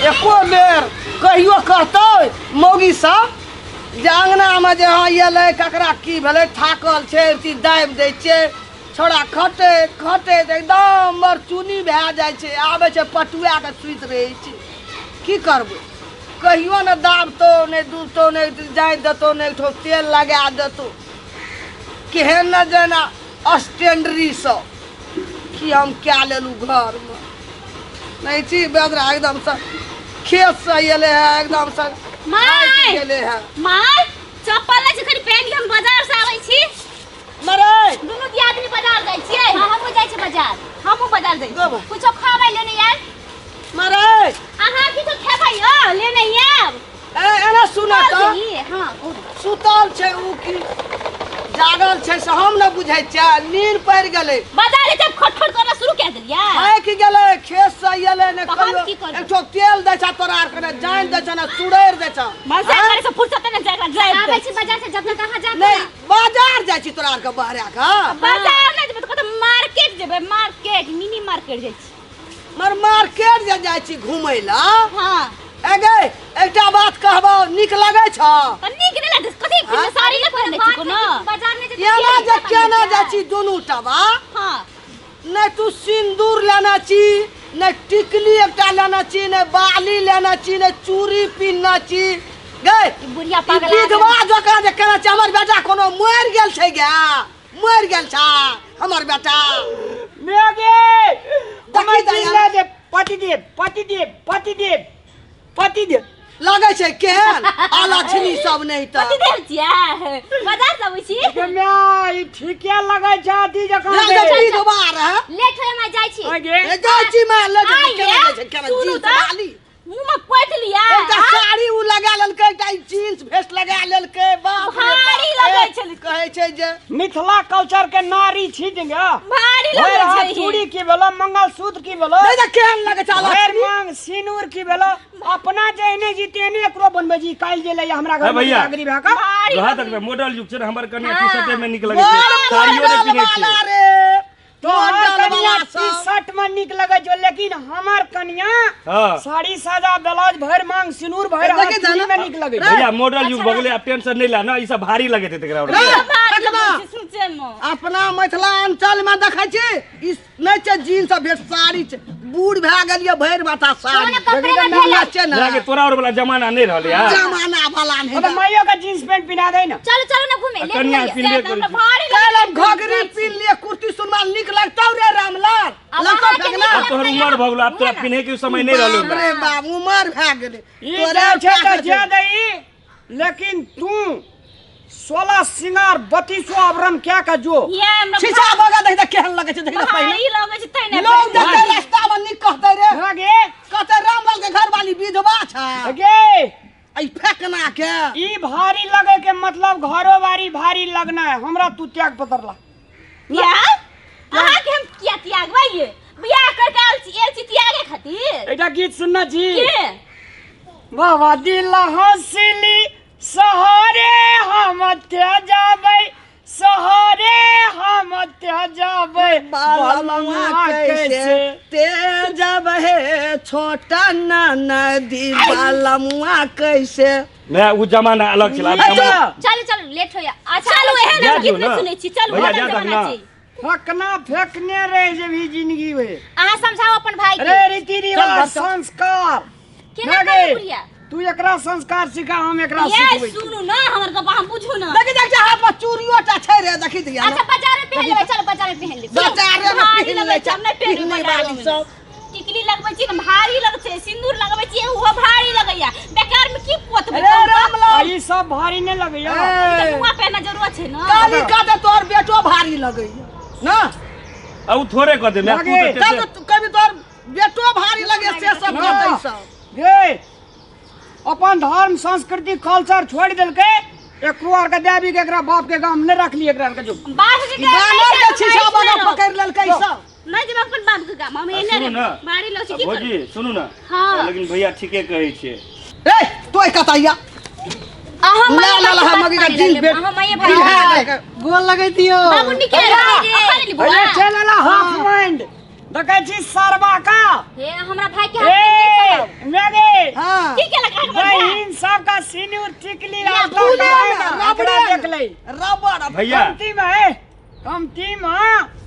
एको बेर कहियो कहतै मौगी सब जे अङ्गनामे जे हँ एलै, ककरा की भेलै, थाकल छै, अथी दाबि दै छै। छोड़ा खटैत खटैत एकदम मरचुनी भए जाइ छै, आबै छै पटुआ कऽ सुति रहै छै। की करबै? कहियो ने दाबतौ, नहि डूबतौ, नहि जाय देतौ, नहि एकठो तेल लगा देतौ। केहन ने जेना स्टेंडरी सब की हम कए लेलहुँ घरमे। नहि छी बेदरा, एकदमसँ खेतसँ एलै है, एकदमसँ माय! थाकि गेलै है। माय, चप्पल नहि छै, कनि पहिन के हम बाजार से आबै छी। मरे दुनू दियादनी बाजार जाइ छियै। हां, हमहूँ जाइ छी बाजार, हमहूँ बाजार जाइ गो। छी। कुछो खाबै लेने आयब। मरे अहाँ किछो खेबै यौ लेने आयब। ए, एना सुन तऽ। हां। सुतल छै उ की जागल छै से हम ने बुझै छियै, नीन पड़ि गेलै। बाजार जब खटखट करना शुरू कए देलियै। थाकि गेलै, खेत से एलै ने। तऽ हम कहियो की करबै? एकठो तेल दै छ तोरा आर के, ने जान दै छ, ने चुड़ैर दै छ। मनसा करे से फुर्सत नहि जाय जाय। आबै छी बाजार से जब तक अहाँ जाके नहि बाजार जाइ छी तोरा आर के बहरा के। बाजार नहि जेबै तऽ कतऽ मार्केट जेबै? मार्केट, मिनी मार्केट जाइ छी। मर मार्केट जे जाइ छी घुमै ला। हाँ। ए गे, एकटा बात कहबौ, नीक लगै छ? तऽ नीक नहि लगै कथी? हाँ? साड़ी नहि पहिरने छी कोनो बाजार नहि जेबै। एना जे केना जाइ छी दुनू टबा? हाँ। नहि तू सिन्दूर लेने छी, नहि टिकली एकटा लेने छी, नहि बाली लेने छी, नहि चूड़ी पिन्हने छी। गे, ई बुढ़िया ई पागल विधवा जकाँ जे केने छै। हमर बेटा कोनो मरि गेल छै गे? मरि गेल छ हमर बेटा? मेगे हमर देखी दया। जिंदा दे पति देव, पति देव, पति देव, पति देव। लगै छै केहन अलक्षणी सब। नहि तऽ कथी देल छियै? बाजार से अबै छी। गे my, ई ठीके लगै छै अथी जकाँ लग गे। छै विधवा रहे। लेट होय, मैं जाइ छी। आइ गे। ए, जाइ छी मैं ले। आइ केना ये, जाइ छै केना? सुनू जींस तऽ। वाली मुँह में पोति लिया। एकटा साड़ी उ लगा लेलकै, एकटा ई जींस भेस्ट लगा लेलकै। बाप रे बाप। भारी लगै छलै। कहै छै जे मिथिला कल्चर के नारी छी गे। भारी भरि लगै हाथ छै। चूड़ी की भेलो, मंगलसूत्र की भेलो, नहि तऽ केहन लगै छै भरि अलक्षणी? मांग सिनूर की भेलो। अपना जेहने जी तेहने एकरो बनबै छी। काल्हि जे लैया हमरा घर हे में भैया। बिदागरी भए कऽ। भारी रहा लगै तक मॉडल युग छै ने, हमर कनिया हाँ। टी शर्टे में नीक लगै छै, बड़ साड़ियो नहि मॉडल पिन्है छै। वाला रे। तोहर मॉडल कनिया वाला टी सब। शर्ट में नीक लगै छौ, लेकिन हमर कनिया हाँ। साड़ी साजा ब्लाउज भरि मांग सिनूर भरि देखी हाथ चूड़ी जाना। में नीक लगै छै। भैया, मॉडल युग भऽ गेलै, आब टेंशन नहि ला ने, ई सब भारी लगैत हेतै एकरा रे, आरके। भारी देखना। लगै छै सोचै में। अपना मिथिलांचल में देखै छी ई नहि छै जींस आ भेट साड़ी छै। बूढ़ भए गेलियै, भरि माथा साड़ी कोनो कपड़े नहि भेलै। छै ने। लागे तोरा और वाला जमाना नहि रहलै यार। जमाना वाला नहि। अब माइयो के जींस पैंट पिना दे ने। चलू चलू ने घूमे ले। कनिया पिन्हबे करै छै। भारी काल्हि हम लगै छै। घघरी पिन्ह लिए, कुर्ती सुनवा नीक लगतौ रे रामलाल? आब लगतौ अहाँके फेकना? नीक आब तोहर उमर भऽ गेलो, आब तोरा पिन्हे के समय नहि रहलो। बाप रे बाप, उमर भए गेलै। ई तोरे जाइ छै क्या तऽ कहै जा छै? दही, लेकिन तू 16 सिंगार 32 आवरण क्या का जो ये हमरा शीशा बगा देख तऽ केहन लगै छै, देख ने पहिने। भारी लगै छै तै ने। लोग देखते रास्ता में नीक कहते रे? हाँ गे। कहते रामलाल के घरवाली विधवा छै। गे। ऐ फेकना के ई भारी लगे के मतलब घरो बारी भारी लगना है। हमरा तू त्याग पत्र ला। बियाह अहाँ के हम किया त्यागबै ये? बियाह करके आयल छी, आयल छी त्यागे खातिर। एकटा गीत सुनना छी। के? बाबा दिल हंसली सहारे हम जाबै, सहारे हम जाबै, बालमा कैसे तेजब हे छोटा नदी, बालमुआ कैसे। नहि, उ जमाना अलग छल, आब जमाना। चलू चलू, लेट होया। अच्छा चलू, एहन जा हम गीत जो नहि ना। सुनै छी। चलू, भैया, एहन जा तक जमाना ना। छै। फेकना फेकने रह जेबही जिंदगी में। अहाँ समझाओ अपन भाई के। अरे रीति रिवाज चल, चल। संस्कार केना ना करू गे, बुढ़िया? तू एकरा संस्कार सिखा, हम एकरा ये सिखबै छी। सुनू ना हमर गप, अहाँ बुझू ना। देखी देख, हाथ में चूड़ियो टा छै रे, देखी दिया। अच्छा, बाजार में पहन लेबै। चलो, बाजार में पहन लेबै। बाजारे में भारी पहिन लगै लै छै, हम नहि छै, पहिनबै पहिनै बाजार वाली में। सब। टिकली लगबै छी ने, भारी लगै छै। सिंदूर लगबै छी, ओहो भारी लगैया। बेकार में की पोतबै? अरे रामलाल, आ ई सब भारी नहि लगैया? तऽ नुआ पहिनना जरूरत छै ने। काली कहते तोहर बेटो भारी लगैया ना। आ उ थोड़े कह दे, मैं तू लागे। तऽ तब तऽ कभी तोहर बेटो भारी लगे से सब ना। कहते सब। गे, अपन धर्म संस्कृति कल्चर छोड़ि देलकै। एकरो आर के देवी के एकरा बाप के गाम नहि रखली एकरा आर के जो बाप के गाम बानर नहि के छै, छीछा हम बगा नहि पकड़ि लेलकै ई सब। नहि जेबै अपन बाप के गाम हम, एने सुनू ने। भारी लगै छै, की करबै? भौजी, सुनू ने। हाँ। लेकिन भैया ठीके कहै छै। ए तोय कतैया अहाँ ला माये ला ला बाप मगी का माने जींस लगलै, भेट अहाँ माये भाई। पिन्हा के। गोल लगै दियौ। बाबू निकल रे, अरे चल अला हाफ माइंड देखै छी सरबा का। हे, हमरा भाई के हाथ में ए मेगे। हाँ। की केलक अहाँके हमर भाय? बहिन सबका सिनूर टिकली या, आ फूले तोरा रबड़े देख लै रबड़ भैया कमती में है कमती में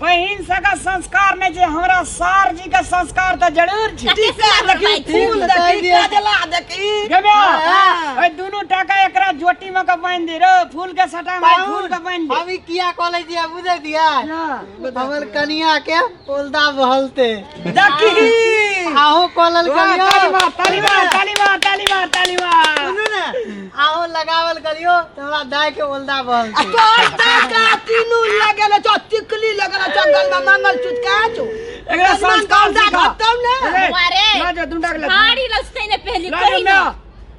बहिन सबका संस्कार नहीं छै हमरा सार जी के संस्कार तऽ जरूर छै टीका देखी फूल देखी कजला देखी गेबे हाँ। ए दुनू टाका एकरा जोटी में के बांधि दे रे फूल के सटा में फूल के बांधि दे हम ई किया कॉलेज दिया बुझे दिया हाँ। हमर कनिया के ओल्दा बहलते देखी आहू कॉलल वाह, करियो ताली मार ताली मार ताली मार ताली मार ताली मार सुनू ने आहू लगावल करियो त हमरा दाय के ओल्दा बहलते तोर टाका तीनू लगल छौ टिकली लगल छौ गल में मंगल चुटका छौ एकरा संस्कार सिखा तब ने ए, अरे ला जो दुनू टाका ले भारी लगतै ने पहली ला कही जो ना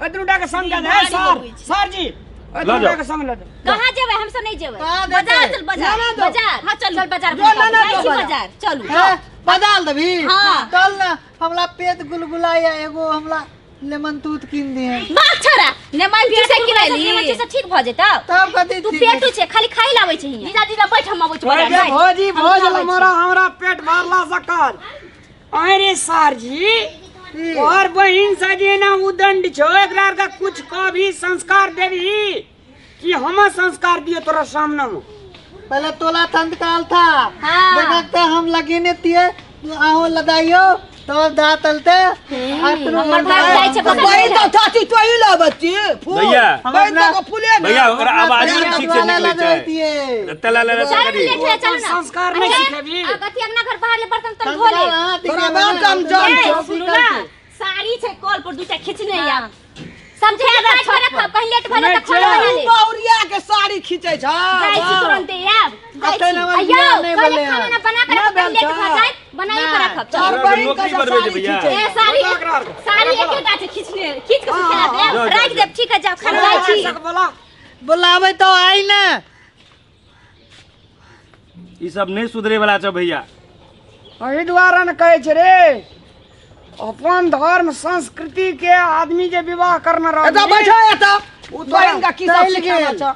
मैं ए दुनू टाका संग जा भारी ए सर लगै छै। सर जी ए ला दुनू जाओ। टाका संग ले जाओ कहाँ जेबै हम सब नहीं जेबै कहाँ जेबै? बाजार चल बाजार ना, ना, दो। बाजार हां चल चल बाजार जो, ना, ना, जाइ दो छी बाजार। बाजार चलू हैं बदल देबी हाँ। चल ना हमला पेट गुलगुला या एगो हमला लेमन तूत कीन दिए बात छोड़ा लेमन चूसे किनैली लेमन चूसे ठीक भ जेतौ तब कथी तू ठीक पेटू छे खाली खाइ लाबै छै हियां जीजा जीजा बैठ हम अबै छी बाजार अरे बैठ। भौजी हम भोज खाबै छी। हमरा हमरा पेट भरला सकल अरे सर जी और बहिन से जे ना उदंड छो एकरा आर के कुछ कभी संस्कार देबी कि हम संस्कार दियो तोरा सामने में पहले तोला तंतकाल था हाँ। देखते हम लगेने तिए आहू लदाइयो तब दा तलते हमर भाई जाइ छै तो बहिन तो चाची तो ही ला बच्ची फूल भैया। बहिन तो फूले ने भैया ओकरा आवाज नहि ठीक से निकलै छै तला ला चल करी लेट है चल ना संस्कार नहीं अरे, सिखेबी। आ कथी अंगना घर बाहर ले बर्तन तन धो ले तोरा बाप कम जान ए, छौ। सुनू ना साड़ी छै कल पर दूटा खींचने आब समझे काट के रखब कहीं लेट भले त खाना बना ले बहुरिया के साड़ी खींचे छ जाइ छी तुरंते आब जाइ अखन छी हमर आयौ बियाह नहि पहिले भेलै खाना बना के रखब कहीं लेट भऽ जाय बनाइए के रखब चल तोहर बहिन नौकरी के पर भेज साड़ी भैया। खींचे ए साड़ी ओकरा आर के। साड़ी एकेटा छै खींचने खींच के सुखा देब जाओ, राखि देब ठीक है जाओ खाना जाइ छी सक बोला बुलावे तो आई ना ई सब नहीं सुधरे वाला छै भैया एहि दुआरे ने कहै छै रे अपन धर्म संस्कृति के आदमी जे विवाह करने एतऽ रहल बैठो एतऽ ओ बहिन का की सब चलि सिखाना गेल। छौ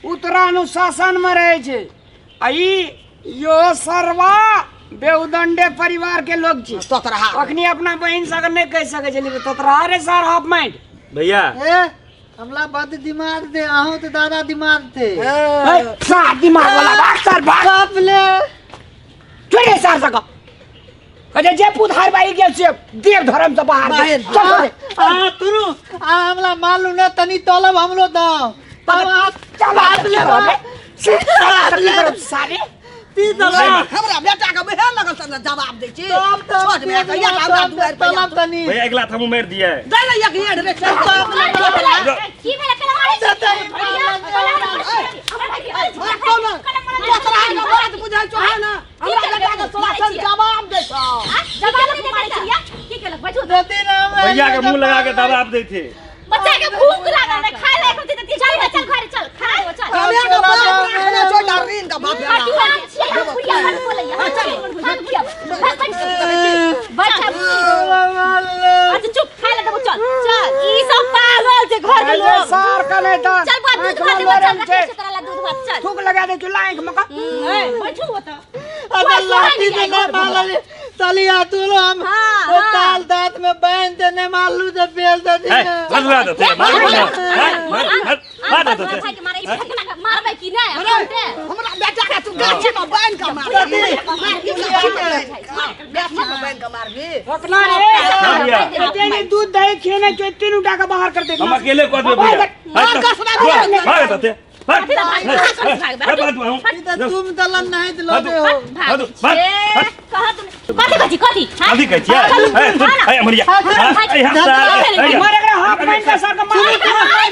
ओ तोरा अनुशासन में रहे छै आ ई यो सरवा बेउदंडे परिवार के लोग छी तोतरहा अखनी अपना बहिन सके नहीं कहि सकै छलियै तोतरा रे सर हाफ माइंड भैया ए हमला बद दिमाग दे आहू तो दादा दिमाग थे ए, सार दिमाग वाला भाग सर भाग बाप ले चोरे सर सका अरे जे पुधार बाई गेल से देव धर्म से बाहर बाहर। चल रे आ तुरु आ हमला मालूम ना तनी तोलब हमलो दाव तब आप चल बाप ले बाप। सारे सारे ती तलब हमरा बेटा के बहे लगल सब जवाब दै छी तब तब छोट बेटा के एक हमरा दुआरि पर तलब तनी भैया एक लाख हमहूँ मारि दिए दै ने एक हेड रे चल की भेलै केना मारै छी भैया, कोना मारै छी? हमर भाई के मारै छी। तोतरहा के बात बुझै छौ ना हमरा बेटा के तोरा सब जवाब दै छौ आ, जवाब नहि मारै छी या? की केलक बैठू दती ना भैया के मुंह लगा के दबाव दै थे बच्चा के भूख लागल रहे खाय लायक होते त चल चल घरे चल खा लेबो चल कमे के बाप रखने छौ डरीन के बाप कटु आम छियै हम बुढ़िया बड़ बोलैया हम चल हम बुढ़िया बैठ अच्छा चुप खाय ले देबो चल चल ई सब पागल छै घर के लोग सार कने त चल बा दूध भात देबो चल रखने छै तोरा ला दूध भात चल थूक लगा दे चुला आंख में का ए बैठू ओतऽ अरे लाठी से ना मारल तलिया तुलो हम हाँ, ओ हाँ। ताल दांत में बांध दे ने मालू दे बेल दे दी ए, मार देते मार मार मार मार देते मारबै की नहि हम ते हमरा बेटा के तू गाछी में बांध के मार गाछी में बांध के मारबी रखना रे हाँ भैया। एते नहीं दूध दही खेने के तीन उठा के बाहर कर दे हम अकेले कह देबै भैया मार कसरा मार देते ई त तुम दलन नहीं दिलोगे हो कथी कथी कथी कथी कहै छियै ए, सुन, ए, अमरिया ए, हम सार, ए, मार एकरा हाथ बांध के सर के मार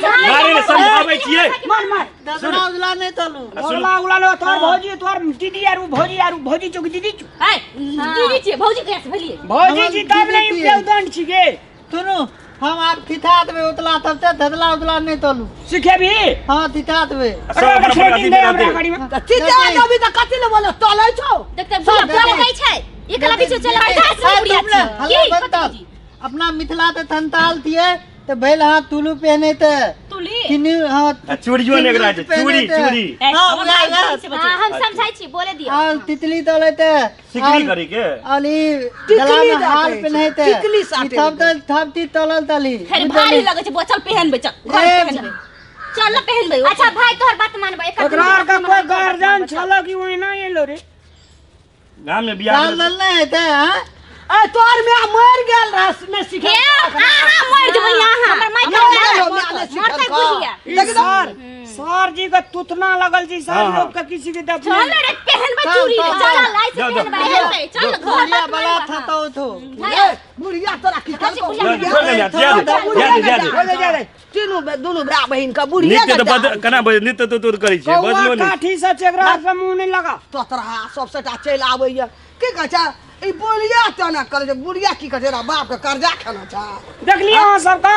मारे ने समझाबै छियै मार मार ददरा उजला नहीं तलू उगला उगला लो तोहर भौजी तोहर दीदी यार भौजी यार भौजी चौक दीदी चौक दीदी छियै भौजी कहिया से भेलियै भौजी जी तब नहीं बेउदंड छिके सुनू हम आप थिथा देबै उतला तब से धदला उतला नहीं तलू सिखेबी हाँ थिथा देबै सब अपन अपन अथी में रहतै। गाड़ी में तऽ चिता देबी तऽ कथी ले बोले तलै छौ देखते बुढ़िया बोले दै छै ई कला पीछे चल तुम ने हल्ला बंद कर। अपना मिथिला ते थनताल थिए तऽ भेल अहाँ तुलू पहने तऽ तुली किनी हाँ। आ चूड़ियो ने एकरा छै, चूड़ी चूड़ी। ए, हाँ, हमर उएह, भाई उएह। बहिन से बचै। हाँ, हम समझाइ छी, बोले दियौ। आ तितली तले तऽ सिकरी करी के अली टिकली गला में दऽ हार कहै छै, पहने तऽ टिकली साटे ई थप तऽ थप ती तलल तली। फेर भारी लगै छै बौआ, चल पहनबै, चल घर ए, पहनबै, चल न पहनबै। अच्छा भाई, तोहर बात मानबै। एकर एकरा आर के कोई गार्जियन छलो कि ओहिना एलो रे? गाम में बियाह दाल दल नहि हेतै? हाँ। ए, तोहर माय मरि गेल रहै नहि सिखल? हे, अहाँ मरि जेबै अहाँ। हमर माय हमरा मरतै, गेल हो, माय नहि सिखल मरतै कऽ। बुढ़िया। ई सर सर जी के तुतना लगल छी सर। हाँ, हाँ। लोग के किसी के दफने चल रे, पहनबै चल, चूड़ी रे। चल, चल चल, आइ से जाओ, जाओ। पहनबै। पहनबै, चल घर। बुढ़िया बात बला मानबै। थता उठो। ए, बुढ़िया तोरा की केलकौ? छोड़ दे, जा दे, जा दे, जा दे। बोले जा रे। तीनू दुनू भाय बहिन के बुढ़िया नित्य तऽ बद केना बज नित्य तऽ तोर करै छियै कौआ बजलो नहि। काठी से चेकरा से मुंह नहीं लगा। तो तोरा सब सटा चलि आबैया। की कहै छै ई बुढ़िया? तेना करै छै बुढ़िया। की कहै छै रा बाप के कर्जा खेना छै। देखलिए अहाँ सबके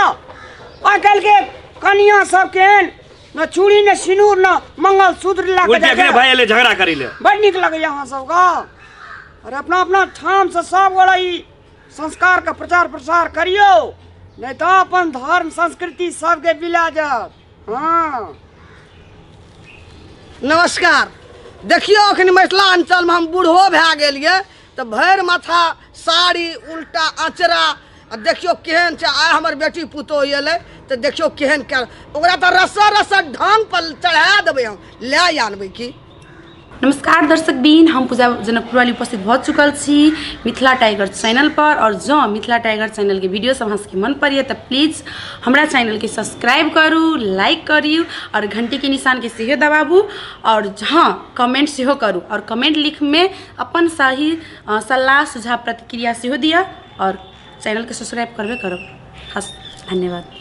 आइ काल्हि के कनिया सबके न चूड़ी न सिनूर न मंगलसूत्र लए के उल्टे जाइ अखने छै। भाई एलै झगड़ा करै ले। बड़ नीक लगैया अहाँ सबके। और अपना अपना ठाम से सब गोरा ई संस्कार के प्रचार प्रसार करियौ, नहीं तो अपन धर्म संस्कृति सबके बिला जायत। हाँ। नमस्कार। देखियौ, अखन मिथिलाञ्चलमे हम बूढ़ो भए गेलियै तऽ भरि माथा साड़ी, उल्टा अँचरा, आ देखियौ केहन छै। आइ हमर बेटी पुतोहु एलै तऽ देखियौ केहन कयल। ओकरा तऽ रस्सा रस्सा ढङ्ग पर चढ़ा देबै हम, लए आनबै की। नमस्कार दर्शक बीन, हम पूजा जनकपुरवाली उपस्थित भऽ चुकल छी मिथिला टाइगर चैनल पर। और जँ मिथिला टाइगर चैनलके वीडियो सब अहाँ सबके मन पड़ैए तऽ प्लीज हमरा चैनलके सब्सक्राइब करू, लाइक करू और घंटीके निशानके सेहो दबाबू और हँ, कमेंट सेहो करू और कमेंट लिखमे अपन सही सलाह, सुझाव, प्रतिक्रिया सेहो दिअ और चैनलके सब्सक्राइब करबे करब। हस, धन्यवाद।